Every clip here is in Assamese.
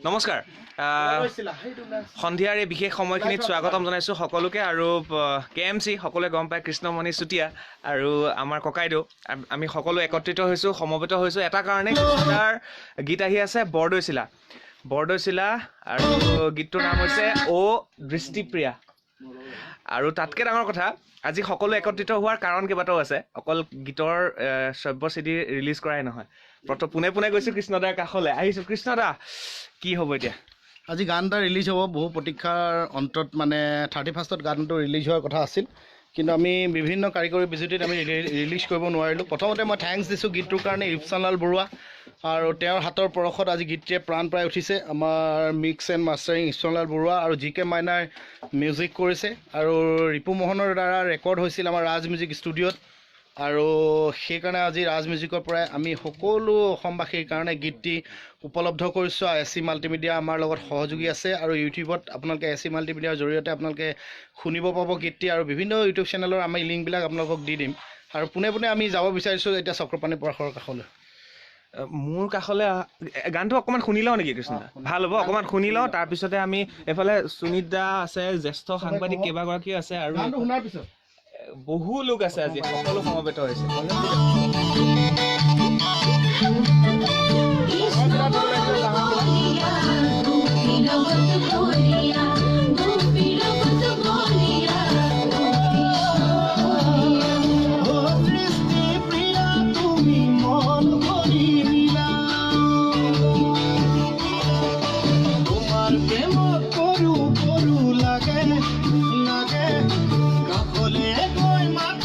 নমস্কাৰ। সন্ধিয়াৰ এই বিশেষ সময়খিনিত স্বাগতম জনাইছোঁ সকলোকে। আৰু কেএমচি সকলোৱে গম পায়, কৃষ্ণমণি চুতীয়া আৰু আমাৰ ককাইদেউ, আমি সকলো একত্ৰিত হৈছোঁ, সমবেত হৈছোঁ এটা কাৰণে, কৃষ্ণদাৰ গীত আহি আছে বৰদৈচিলা, বৰদৈচিলা, আৰু গীতটোৰ নাম হৈছে অ' দৃষ্টিপ্ৰিয়া। আৰু তাতকৈ ডাঙৰ কথা, আজি সকলো একত্ৰিত হোৱাৰ কাৰণ কেইবাটাও আছে। অকল গীতৰ শ্ৰব্য চিডি ৰিলিজ কৰাই নহয়, প্ৰথম পোনে পোনে গৈছোঁ কৃষ্ণদাৰ কাষলৈ আহিছোঁ। কৃষ্ণদা, কি হ'ব এতিয়া? আজি গান এটা ৰিলিজ হ'ব বহু প্ৰতীক্ষাৰ অন্তত। মানে 31ত গানটো ৰিলিজ হোৱাৰ কথা আছিল, কিন্তু আমি বিভিন্ন কাৰিকৰী বিজুতিত আমি ৰিলিজ কৰিব নোৱাৰিলোঁ। প্ৰথমতে মই thanks দিছোঁ গীতটোৰ কাৰণে ইপচানলাল বৰুৱা, আৰু তেওঁৰ হাতৰ পৰশত আজি গীতটিয়ে প্ৰাণ পাই উঠিছে। আমাৰ মিক্স এণ্ড মাষ্টাৰিং ইপচানলাল বৰুৱা আৰু জি কে মাইনাৰ মিউজিক কৰিছে, আৰু ৰিপু মোহনৰ দ্বাৰা ৰেকৰ্ড হৈছিল আমাৰ ৰাজ মিউজিক ষ্টুডিঅ'ত। আৰু সেইকাৰণে আজি ৰাজ মিউজিকৰ পৰাই আমি সকলো অসমবাসীৰ কাৰণে গীতটি উপলব্ধ কৰিছোঁ। এ চি মাল্টিমিডিয়া আমাৰ লগত সহযোগী আছে, আৰু ইউটিউবত আপোনালোকে এ চি মাল্টিমিডিয়াৰ জৰিয়তে আপোনালোকে শুনিব পাব গীতটি, আৰু বিভিন্ন ইউটিউব চেনেলৰ আমি লিংকবিলাক আপোনালোকক দি দিম। আৰু পোনে পোনে আমি যাব বিচাৰিছোঁ এতিয়া চক্ৰপাণি পৰাশৰৰ কাষলৈ। মোৰ কাষলৈ গানটো অকণমান শুনি লওঁ নেকি কৃষ্ণদা? ভাল হ'ব, অকণমান শুনি লওঁ। তাৰপিছতে আমি এইফালে সুনীত দা আছে, জ্যেষ্ঠ সাংবাদিক কেইবাগৰাকীও আছে, আৰু গানটো শুনাৰ পিছত বহু লোক আছে। আজি সকলো সমবেত হৈছে।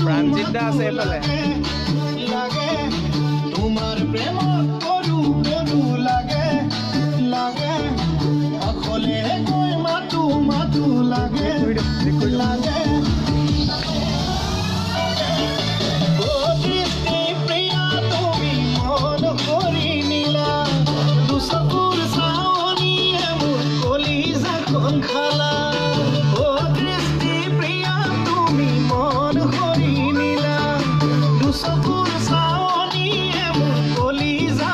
প্ৰাণজিত দা আছে এইফালে। লাগে তোমাৰ প্ৰেমত কৰো কৰো লাগে লাগে, কাষলে গৈ মাতো মাতো লাগে লাগে। প্ৰিয়া তুমি মন কৰি নিলা, দুচকুৰ চাৱনিয়ে মোৰ কলিজাখন খালা। অ দৃষ্টি প্ৰিয়া তুমি মন কৰি নিলা, দুচকুৰ চাৱনিয়ে মোৰ কলিজাখন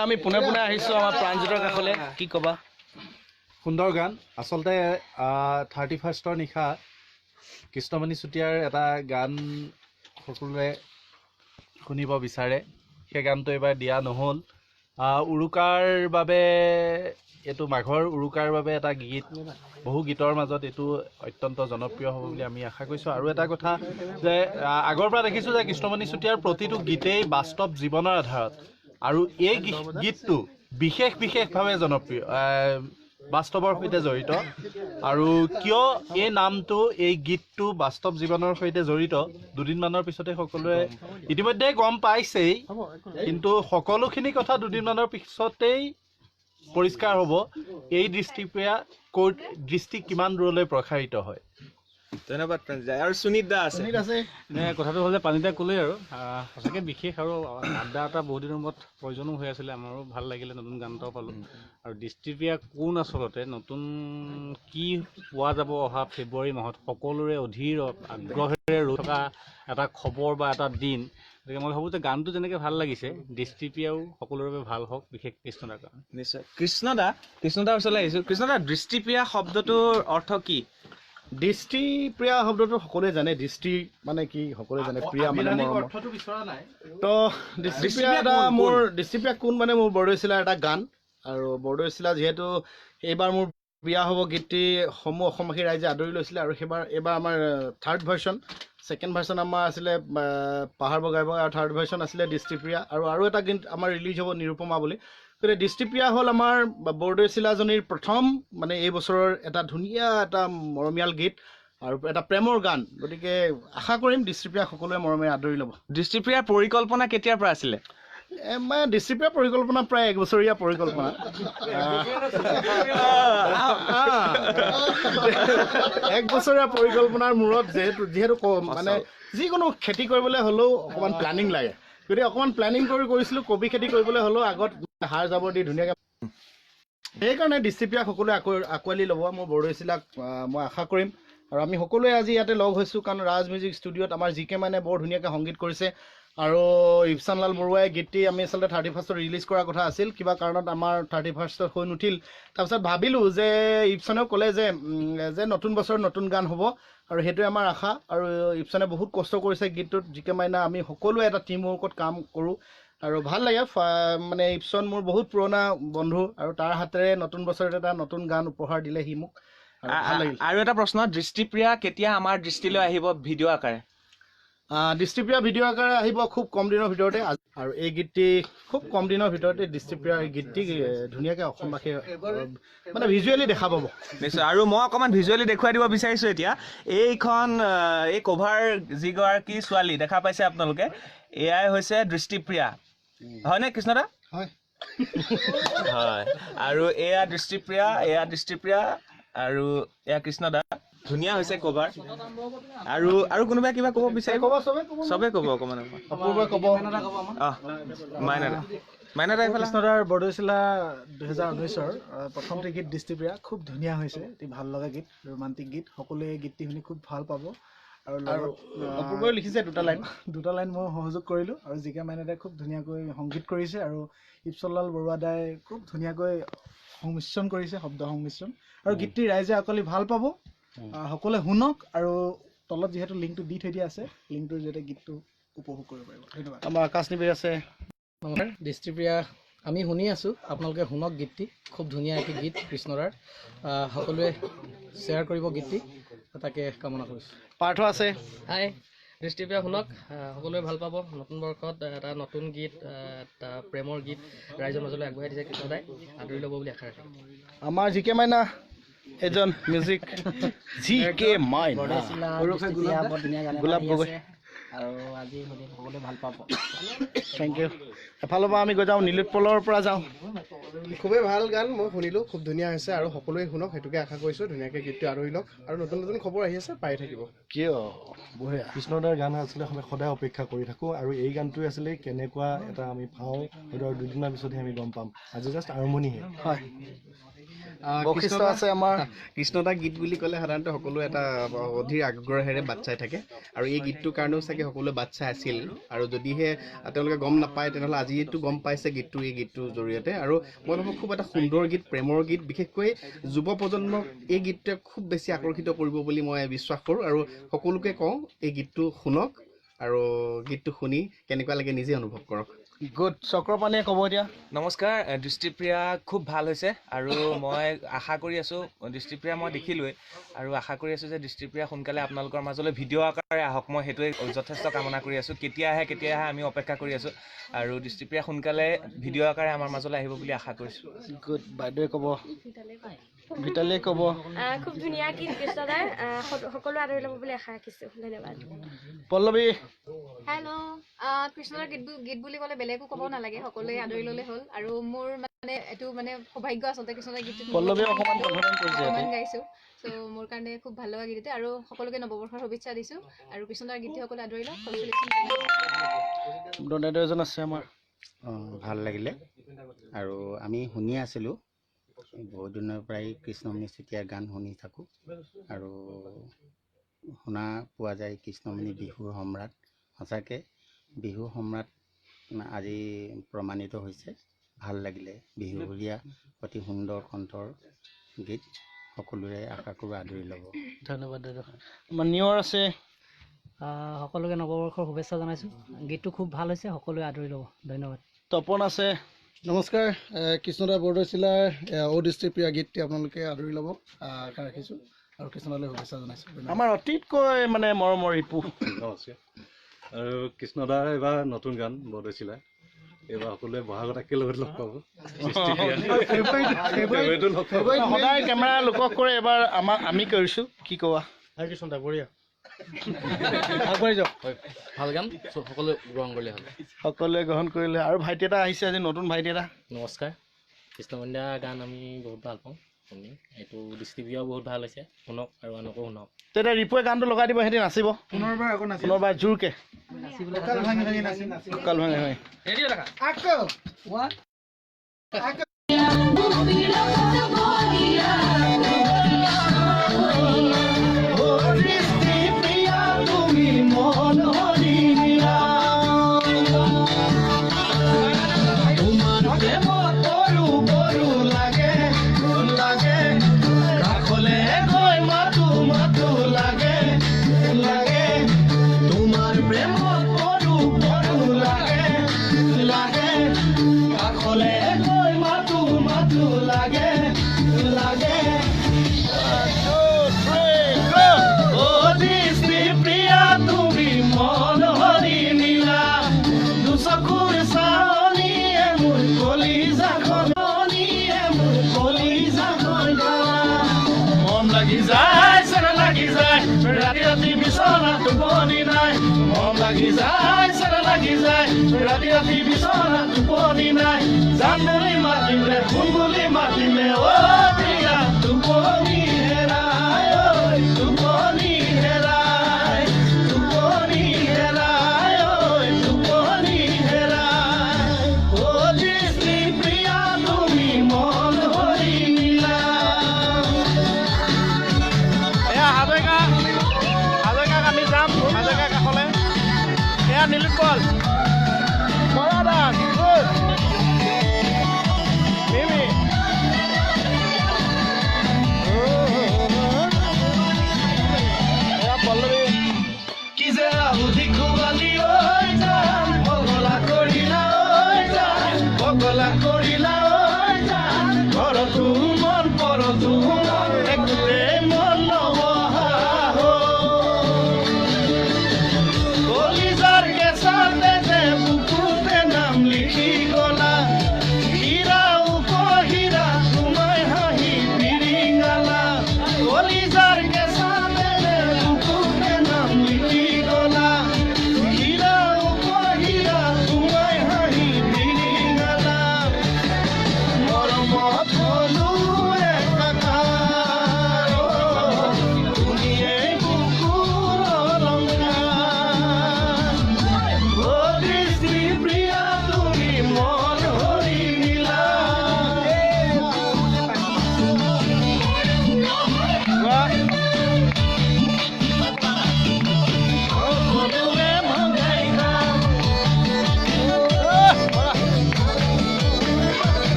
এতিয়া আমি পোনে পোনে আহিছোঁ আমাৰ প্ৰাণজিতৰ কাষলৈ, কি ক'বা? সুন্দৰ গান। আচলতে 31ৰ নিশা কৃষ্ণমণি চুতীয়াৰ এটা গান সকলোৱে শুনিব বিচাৰে, সেই গানটো এইবাৰ দিয়া নহ'ল। উৰুকাৰ বাবে, এইটো মাঘৰ উৰুকাৰ বাবে এটা গীত, বহু গীতৰ মাজত এইটো অত্যন্ত জনপ্ৰিয় হ'ব বুলি আমি আশা কৰিছোঁ। আৰু এটা কথা যে আগৰ পৰা দেখিছোঁ যে কৃষ্ণমণি চুতীয়াৰ প্ৰতিটো গীতেই বাস্তৱ জীৱনৰ আধাৰত, আৰু এই গীতটো বিশেষ বিশেষভাৱে জনপ্ৰিয়, বাস্তৱৰ সৈতে জড়িত। আৰু কিয় এই নামটো, এই গীতটো বাস্তৱ জীৱনৰ সৈতে জড়িত, দুদিনমানৰ পিছতে সকলোৱে ইতিমধ্যে গম পাইছেই, কিন্তু সকলোখিনি কথা দুদিনমানৰ পিছতেই পৰিষ্কাৰ হ'ব। এই দৃষ্টিপ্ৰিয়া ক'ত, দৃষ্টি কিমান দূৰলৈ প্ৰসাৰিত হয়। ধন্যবাদ প্ৰাণজিত। আৰু সুনীত দা আছে। কথাটো হ'ল যে পানীদা ক'লেই আৰু সঁচাকৈ বিশেষ আৰু আড্ডা এটা বহুত দিনৰ মূৰত প্ৰয়োজনো হৈ আছিলে, আমাৰো ভাল লাগিলে, নতুন গান এটাও পালোঁ। আৰু দৃষ্টিপ্ৰিয়া কোন, আচলতে নতুন কি পোৱা যাব অহা ফেব্ৰুৱাৰী মাহত, সকলোৰে অধীৰ আগ্ৰহেৰে ৰৈ থকা এটা খবৰ বা এটা দিন। গতিকে মই ভাবোঁ যে গানটো যেনেকৈ ভাল লাগিছে, দৃষ্টিপ্ৰিয়াও সকলোৰে বাবে ভাল হওক, বিশেষ কৃষ্ণদাৰ কাৰণে। নিশ্চয়। কৃষ্ণদা, কৃষ্ণদাৰ ওচৰলৈ আহিছোঁ। কৃষ্ণদা, দৃষ্টিপ্ৰিয়া শব্দটোৰ অৰ্থ কি? দৃষ্টিপ্ৰিয়া শব্দটো সকলোৱে জানে, দৃষ্টি মানে কি সকলোৱে জানে, প্ৰিয়া মানে মৰম। তো দৃষ্টিপ্ৰিয়া এটা মোৰ, দৃষ্টিপ্ৰিয়া কোন মানে মোৰ বৰদৈচিলাৰ এটা গান। আৰু বৰদৈচিলা যিহেতু এইবাৰ মোৰ বিয়া হ'ব গীতটি সমূহ অসমবাসী ৰাইজে আদৰি লৈছিলে। আৰু সেইবাৰ এইবাৰ আমাৰ থাৰ্ড ভাৰ্চন, ছেকেণ্ড ভাৰ্চন আমাৰ আছিলে পাহাৰ বগাই বগাই, আৰু থাৰ্ড ভাৰ্চন আছিলে দৃষ্টিপ্ৰিয়া। আৰু আৰু এটা গীত আমাৰ ৰিলিজ হ'ব নিৰুপমা বুলি। গতিকে দৃষ্টিপ্ৰিয়া হ'ল আমাৰ বৰদৈচিলাজনীৰ প্ৰথম মানে এই বছৰৰ এটা ধুনীয়া এটা মৰমীয়াল গীত আৰু এটা প্ৰেমৰ গান। গতিকে আশা কৰিম দৃষ্টিপ্ৰিয়া সকলোৱে মৰমেৰে আদৰি ল'ব। দৃষ্টিপ্ৰিয়াৰ পৰিকল্পনা কেতিয়াৰ পৰা আছিলে? মানে দৃষ্টিপ্ৰিয়াৰ পৰিকল্পনা প্ৰায় 1 বছৰীয়া পৰিকল্পনা। 1 বছৰীয়া পৰিকল্পনাৰ মূৰত যিহেতু মানে যিকোনো খেতি কৰিবলৈ হ'লেও অকণমান প্লেনিং লাগে, গতিকে অকণমান প্লেনিং কৰি কৰিছিলোঁ। কবি খেতি কৰিবলৈ হ'লেও আগত সাৰ জাবৰ দি ধুনীয়াকৈ, সেইকাৰণে দৃষ্টিপ্ৰিয়াক সকলোৱে আঁকোৱালি ল'ব মোৰ বৰদৈচিলাক মই আশা কৰিম। আৰু আমি সকলোৱে আজি ইয়াতে লগ হৈছোঁ কাৰণ ৰাজ মিউজিক ষ্টুডিঅ'ত আমাৰ জি কে মানে বৰ ধুনীয়াকৈ সংগীত কৰিছে। আৰু ইবচানলাল বৰুৱাই গীতটি আমি আচলতে 31ত ৰিলিজ কৰাৰ কথা আছিল, কিবা কাৰণত আমাৰ 31ত হৈ নুঠিল। তাৰপিছত ভাবিলোঁ যে ইবচানেও ক'লে যে যে নতুন বছৰ নতুন গান হ'ব, আৰু সেইটোৱে আমাৰ আশা। আৰু ইবচানে বহুত কষ্ট কৰিছে গীতটোত, জি কে মাইনা, আমি সকলোৱে এটা টীম ৱৰ্কত কাম কৰোঁ আৰু ভাল লাগে। মানে ইবচন মোৰ বহুত পুৰণা বন্ধু, আৰু তাৰ হাতেৰে নতুন বছৰত এটা নতুন গান উপহাৰ দিলে সি মোক, ভাল লাগিল। আৰু এটা প্ৰশ্ন, দৃষ্টিপ্ৰিয়া কেতিয়া আমাৰ দৃষ্টিলৈ আহিব ভিডিঅ' আকাৰে? দৃষ্টিপ্ৰিয়া ভিডিঅ' আকাৰে আহিব খুব কম দিনৰ ভিতৰতে। আৰু এই গীতটি খুব কম দিনৰ ভিতৰতে দৃষ্টিপ্ৰিয়াৰ এই গীতটি ধুনীয়াকৈ অসমবাসীয়ে মানে ভিজুৱেলি দেখা পাব। নিশ্চয়। আৰু মই অকণমান ভিজুৱেলি দেখুৱাই দিব বিচাৰিছোঁ এতিয়া। এইখন এই কভাৰ যিগৰাকী ছোৱালী দেখা পাইছে আপোনালোকে, এয়াই হৈছে দৃষ্টিপ্ৰিয়া, হয়নে কৃষ্ণদা? হয় হয়। আৰু এয়া দৃষ্টিপ্ৰিয়া, এয়া দৃষ্টিপ্ৰিয়া, আৰু এয়া কৃষ্ণদা। ধুনীয়া হৈছে কভাৰ। আৰু আৰু কোনোবাই কিবা ক'ব বিচাৰিব? চবে ক'ব অকণমান। মাইনা কৃষ্ণদাৰ বৰদৈচিলা 2019ৰ প্ৰথমটি গীত দৃষ্টিপ্ৰিয়া খুব ধুনীয়া হৈছে, অতি ভাল লগা গীত, ৰোমান্টিক গীত, সকলোৱে গীতটি শুনি খুব ভাল পাব। আৰু অপূৰ্বই লিখিছে দুটা লাইন, দুটা লাইন মই সহযোগ কৰিলোঁ। আৰু জি কে মাইনাদাই খুব ধুনীয়াকৈ সংগীত কৰিছে, আৰু ইবচনলাল বৰুৱাদাই খুব ধুনীয়াকৈ সংমিশ্ৰণ কৰিছে, শব্দ সংমিশ্ৰণ। আৰু গীতটি ৰাইজে আঁকোৱালি ভাল পাব, সকলোৱে শুনক। আৰু তলত যিহেতু লিংকটো দি থৈ দিয়া আছে, লিংকটোৰ জৰিয়তে গীতটো উপভোগ কৰিব পাৰিব। ধন্যবাদ। আমাৰ আকাশ নিবিড় আছে। নমস্কাৰ। দৃষ্টিপ্ৰিয়া আমি শুনি আছোঁ, আপোনালোকে শুনক গীতটি, খুব ধুনীয়া এটি গীত কৃষ্ণদাৰ। সকলোৱে শ্বেয়াৰ কৰিব গীতটি, তাকে কামনা কৰিছোঁ। পাৰ্থ আছে। হাই, দৃষ্টিপ্ৰিয়া শুনক, সকলোৱে ভাল পাব। নতুন বৰ্ষত এটা নতুন গীত, এটা প্ৰেমৰ গীত ৰাইজৰ মাজলৈ আগবঢ়াই দিছে কৃষ্ণদাই, আদৰি ল'ব বুলি আশা ৰাখিলোঁ। আমাৰ জি কে মাইনা এজন মিউজিক জি কে মাইনা, গোলাপ গগৈ, আৰু আজি শুনি সকলোৱে ভাল পাব। Thank U. এফালৰ পৰা আমি গৈ যাওঁ নীলোৎপলৰ পৰা যাওঁ। খুবেই ভাল গান, মই শুনিলোঁ, খুব ধুনীয়া হৈছে, আৰু সকলোৱে শুনক সেইটোকে আশা কৰিছোঁ। ধুনীয়াকৈ গীতটো আদৰি লওক, আৰু নতুন নতুন খবৰ আহি আছে, পাই থাকিব। কিয় বঢ়িয়া। কৃষ্ণদাৰ গান আচলতে আমি সদায় অপেক্ষা কৰি থাকোঁ, আৰু এই গানটোৱে আচলতে কেনেকুৱা এটা আমি পাওঁ সেইটো আৰু দুদিনৰ পিছতহে আমি গম পাম। আজি জাষ্ট আৰম্ভণিহে হয়। বশিষ্ঠ আছে আমাৰ। কৃষ্ণদা গীত বুলি ক'লে সাধাৰণতে সকলোৱে এটা অধীৰ আগ্ৰহেৰে বাট চাই থাকে আৰু এই গীতটোৰ কাৰণেও চাগে সকলোৱে বাট চাই আছিল আৰু যদিহে তেওঁলোকে গম নাপায় তেনেহ'লে আজিতো গম পাইছে গীতটো, এই গীতটোৰ জৰিয়তে। আৰু মই ভাবোঁ খুব এটা সুন্দৰ গীত, প্ৰেমৰ গীত, বিশেষকৈ যুৱ প্ৰজন্মক এই গীতটোৱে খুব বেছি আকৰ্ষিত কৰিব বুলি মই বিশ্বাস কৰোঁ আৰু সকলোকে কওঁ এই গীতটো শুনক আৰু গীতটো শুনি কেনেকুৱা লাগে নিজে অনুভৱ কৰক। গুড। চক্ৰপাণীয়ে ক'ব এতিয়া। নমস্কাৰ, দৃষ্টিপ্ৰিয়া খুব ভাল হৈছে আৰু মই আশা কৰি আছোঁ, দৃষ্টিপ্ৰিয়া মই দেখিলোৱেই আৰু আশা কৰি আছোঁ যে দৃষ্টিপ্ৰিয়া সোনকালে আপোনালোকৰ মাজলৈ ভিডিঅ' আকাৰে আহক। মই সেইটোৱে যথেষ্ট কামনা কৰি আছোঁ। কেতিয়া আহে কেতিয়া আহে আমি অপেক্ষা কৰি আছোঁ আৰু দৃষ্টিপ্ৰিয়া সোনকালে ভিডিঅ' আকাৰে আমাৰ মাজলৈ আহিব বুলি আশা কৰিছোঁ। গুড। বাইদেৱে ক'ব, ভিতালীয়ে ক'ব। খুব ধুনীয়া গীত কৃষ্ণদাৰ, সকলোৱে আদৰি ল'ব বুলি আশা ৰাখিছোঁ। ধন্যবাদ। পল্লৱী। হেল্ল', কৃষ্ণদাৰ গীত বুলি ক'লে বেলেগো ক'ব নালাগে, সকলোৱে আদৰি ল'লে হ'ল। আৰু মোৰ মানে এইটো মানে সৌভাগ্য আচলতে কৃষ্ণদাৰ গীতটো পল্লৱীয়ে অকণমান কনফাৰ্ম কৰিছে, অকণমান গাইছোঁ। চ' মোৰ কাৰণে খুব ভাল লগা গীত আৰু সকলোকে নৱবৰ্ষৰ শুভেচ্ছা দিছোঁ আৰু কৃষ্ণদাৰ গীতটি সকলোৱে আদৰি লওক। ডনেটৰ এজন আছে আমাৰ। ভাল লাগিলে আৰু আমি শুনি আছিলোঁ বহুত দিনৰ পৰাই কৃষ্ণমণি চুতীয়াৰ গান শুনি থাকোঁ আৰু শুনা পোৱা যায় কৃষ্ণমণি বিহুৰ সম্ৰাট। সঁচাকৈ বিহু সম্ৰাট আজি প্ৰমাণিত হৈছে। ভাল লাগিলে, বিহুসুৰীয়া অতি সুন্দৰ কণ্ঠৰ গীত, সকলোৰে আশা কৰোঁ আদৰি ল'ব। ধন্যবাদ দাদা। আমাৰ নিয়ৰ আছে। সকলোকে নৱবৰ্ষৰ শুভেচ্ছা জনাইছোঁ। গীতটো খুব ভাল হৈছে, সকলোৱে আদৰি ল'ব। ধন্যবাদ। তপন আছে। নমস্কাৰ, কৃষ্ণদা বৰদৈচিলাৰ অ দৃষ্টিপ্ৰিয়া গীতটি আপোনালোকে আদৰি ল'ব আশা ৰাখিছোঁ আৰু কৃষ্ণদালৈ শুভেচ্ছা জনাইছোঁ। আমাৰ অতিতকৈ মানে মৰমৰ ৰিপু। নমস্কাৰ। আৰু কৃষ্ণদাৰ এইবাৰ নতুন গান বৰদৈচিলা, এইবাৰ সকলোৱে বহাগত একেলগত লগ পাব। সদায় কেমেৰা লোকক কৰে, এবাৰ আমাক আমি কৰিছোঁ। কি কোৱা? হাই কৃষ্ণদা, বঢ়িয়া, আগবাঢ়ি যাওক। ভাল গান, সকলোৱে গ্ৰহণ কৰিলে হ'ল, সকলোৱে গ্ৰহণ কৰিলে। আৰু ভাইটি এটা আহিছে আজি, নতুন ভাইটি এটা। নমস্কাৰ। কৃষ্ণমণিদাৰ গান আমি বহুত ভাল পাওঁ শুনি, এইটো দৃষ্টিপ্ৰিয়াও বহুত ভাল হৈছে, শুনক আৰু আনকো শুনক। তেতিয়া ৰিপুৱে গানটো লগাই দিব, সিহঁতি নাচিব পুনৰবাৰ, আকৌ নাচিব পুনৰবাৰ জোৰকে, কঁকাল ভাঙি ভাঙি নাচিম, কঁকাল ভাঙি ভাঙি। আকৌ ৰাতি ৰাতি বিচনা টোপনি নাই, জান বুলি মাতিলে শুন বুলি মাতিলে অ প্ৰিয়া টোপনি হেৰাই, ঐ টোপনি হেৰাই, টোপনি হেৰাই, ঐ টোপনি হেৰাই, অ দৃষ্টি প্ৰিয়া তুমি মন হৰিলা। এয়া হাজৰিকা, হাজৰিকাক আমি যাম, হাজৰিকাৰ কাষলৈ। এয়া নীলোৎপল। Good. Mimi.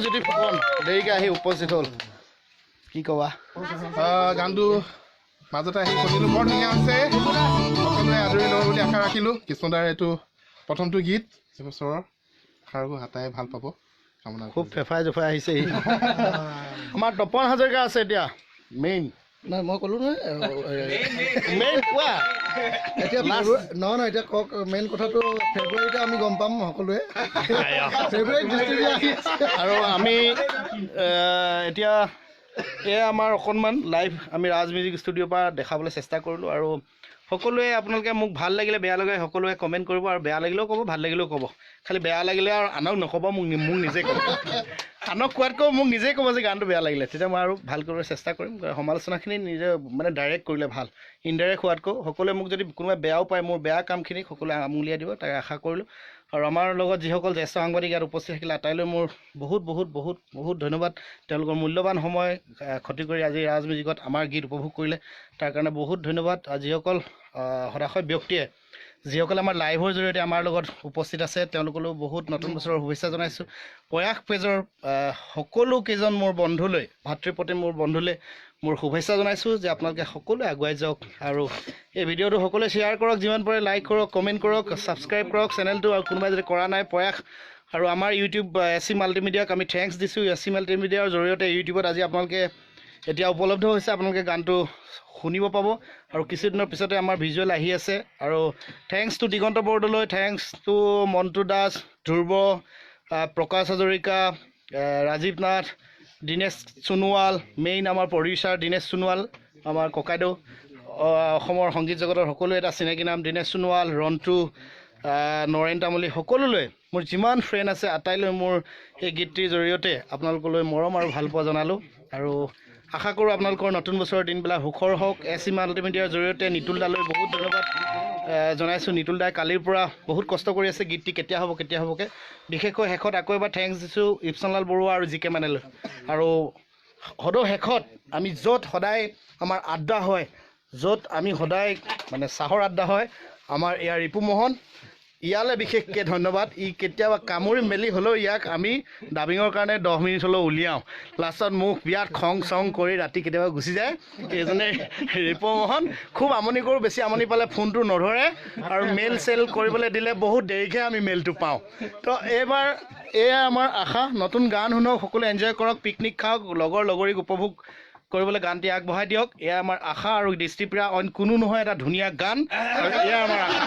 জ্যোতি ফুকন দেৰিকৈ আহি উপস্থিত হ'ল, কি ক'বা? গানটো মাজতে আহি শুনিলোঁ, বৰ ধুনীয়া হৈছে, সকলোৱে আদৰি ল'ব বুলি আশা ৰাখিলোঁ। কৃষ্ণদাৰ এইটো প্ৰথমটো গীত এইবছৰৰ, আশা ৰাখোঁ আটাই ভাল পাব, কামনা। খুব ফেফাই জোফাই আহিছে। আমাৰ তপন হাজৰিকা আছে এতিয়া মেইন। নাই, মই ক'লোঁ নহয় মেইন কোৱা এতিয়া। নহয় নহয়, এতিয়া কওক মেইন কথাটো। ফেব্ৰুৱাৰীতে আমি গম পাম সকলোৱে, ফেব্ৰুৱাৰীত। আৰু আমি এতিয়া এয়া আমাৰ অকণমান লাইভ আমি ৰাজ মিউজিক ষ্টুডিঅ'ৰ পৰা দেখাবলৈ চেষ্টা কৰিলোঁ। আৰু সকলোৱে আপোনালোকে মোক ভাল লাগিলে বেয়া লাগিলে সকলোৱে কমেণ্ট কৰিব, আৰু বেয়া লাগিলেও ক'ব, ভাল লাগিলেও ক'ব। খালি বেয়া লাগিলে আৰু আনক নক'ব, মোক নিজে ক'ব। আনক কোৱাতকৈ মোক নিজেই ক'ব যে গানটো বেয়া লাগিলে, তেতিয়া মই আৰু ভাল কৰিবলৈ চেষ্টা কৰিম। সমালোচনাখিনি নিজে মানে ডাইৰেক্ট কৰিলে ভাল, ইনডাইৰেক্ট হোৱাতকৈ। সকলোৱে মোক যদি কোনোবাই বেয়াও পায়, মোৰ বেয়া কামখিনি সকলোৱে আঙুলিয়াই দিব, তাকে আশা কৰিলোঁ। আৰু আমাৰ লগত যিসকল জ্যেষ্ঠ সাংবাদিক ইয়াত উপস্থিত থাকিলে, আটাইলৈ মোৰ বহুত বহুত বহুত বহুত ধন্যবাদ। তেওঁলোকৰ মূল্যৱান সময় ক্ষতি কৰি আজি ৰাজ মিউজিকত আমাৰ গীত উপভোগ কৰিলে, তাৰ কাৰণে বহুত ধন্যবাদ। আৰু যিসকল সদাশয় ব্যক্তিয়ে, যিসকলে আমাৰ লাইভৰ জৰিয়তে আমাৰ লগত উপস্থিত আছে, তেওঁলোকলৈও বহুত নতুন বছৰৰ শুভেচ্ছা জনাইছোঁ। প্ৰয়াস পেজৰ সকলো কেইজন মোৰ বন্ধুলৈ, ভাতৃপ্ৰতি মোৰ বন্ধুলৈ মোৰ শুভেচ্ছা জনাইছোঁ যে আপোনালোকে সকলোৱে আগুৱাই যাওক। আৰু এই ভিডিঅ'টো সকলোৱে শ্বেয়াৰ কৰক, যিমান পাৰে লাইক কৰক, কমেণ্ট কৰক, ছাবস্ক্ৰাইব কৰক চেনেলটো। আৰু কোনোবাই যদি কৰা নাই, প্ৰয়াস আৰু আমাৰ ইউটিউব এছ চি মাল্টিমিডিয়াক আমি thanks দিছোঁ। এছ চি মাল্টিমিডিয়াৰ জৰিয়তে ইউটিউবত আজি আপোনালোকে এতিয়া উপলব্ধ হৈছে, আপোনালোকে গানটো শুনিব পাব। আৰু কিছুদিনৰ পিছতে আমাৰ ভিজুৱেল আহি আছে। আৰু thanks to Diganta Bordoloi, thanks to Montu Das, Dhruba, Prakash Hazarika, Rajiv Nath, Dinesh Sonowal, main আমাৰ প্ৰডিউচাৰ দীনেশ সোণোৱাল, আমাৰ ককাইদেউ, অসমৰ সংগীত জগতৰ সকলোৱে এটা চিনাকি নাম দীনেশ সোণোৱাল, ৰন্টু, নৰেন তামুলী, সকলোলৈ মোৰ যিমান ফ্ৰেণ্ড আছে আটাইলৈ মোৰ এই গীতটিৰ জৰিয়তে আপোনালোকলৈ মৰম আৰু ভালপোৱা জনালোঁ। আৰু আশা কৰোঁ আপোনালোকৰ নতুন বছৰৰ দিনবিলাক সুখৰ হওক। এছ চি মাল্টিমিডিয়াৰ জৰিয়তে নিতুল দালৈ বহুত ধন্যবাদ জনাইছোঁ। নিতুল দাই কালিৰ পৰা বহুত কষ্ট কৰি আছে গীতটি কেতিয়া হ'ব কেতিয়া হ'বকৈ। বিশেষকৈ শেষত আকৌ এবাৰ thanks দিছোঁ ইপচনলাল বৰুৱা আৰু জি কে মানেলৈ। আৰু সদৌ শেষত আমি য'ত সদায় আমাৰ আড্ডা হয়, য'ত আমি সদায় মানে চাহৰ আড্ডা হয়, আমাৰ ইয়াৰ ৰিপু মোহন, ইয়ালৈ বিশেষকৈ ধন্যবাদ। ই কেতিয়াবা কামুৰি মেলি হ'লেও ইয়াক আমি ডাবিঙৰ কাৰণে 10 মিনিট হ'লেও উলিয়াওঁ, লাষ্টত মোক বিৰাট খং চং কৰি ৰাতি কেতিয়াবা গুচি যায়। এইজনে ৰিপু মোহন, খুব আমনি কৰোঁ, বেছি আমনি পালে ফোনটো নধৰে আৰু মেইল চেল কৰিবলৈ দিলে বহুত দেৰিকৈ আমি মেইলটো পাওঁ। তো এইবাৰ এয়া আমাৰ আশা, নতুন গান শুনক, সকলোৱে এনজয় কৰক, পিকনিক খাওক, লগৰ লগৰীক উপভোগ কৰিবলৈ গানটি আগবঢ়াই দিয়ক, এয়া আমাৰ আশা। আৰু দৃষ্টিপ্ৰিয়া অইন কোনো নহয়, এটা ধুনীয়া গান, আৰু এয়া আমাৰ আশা।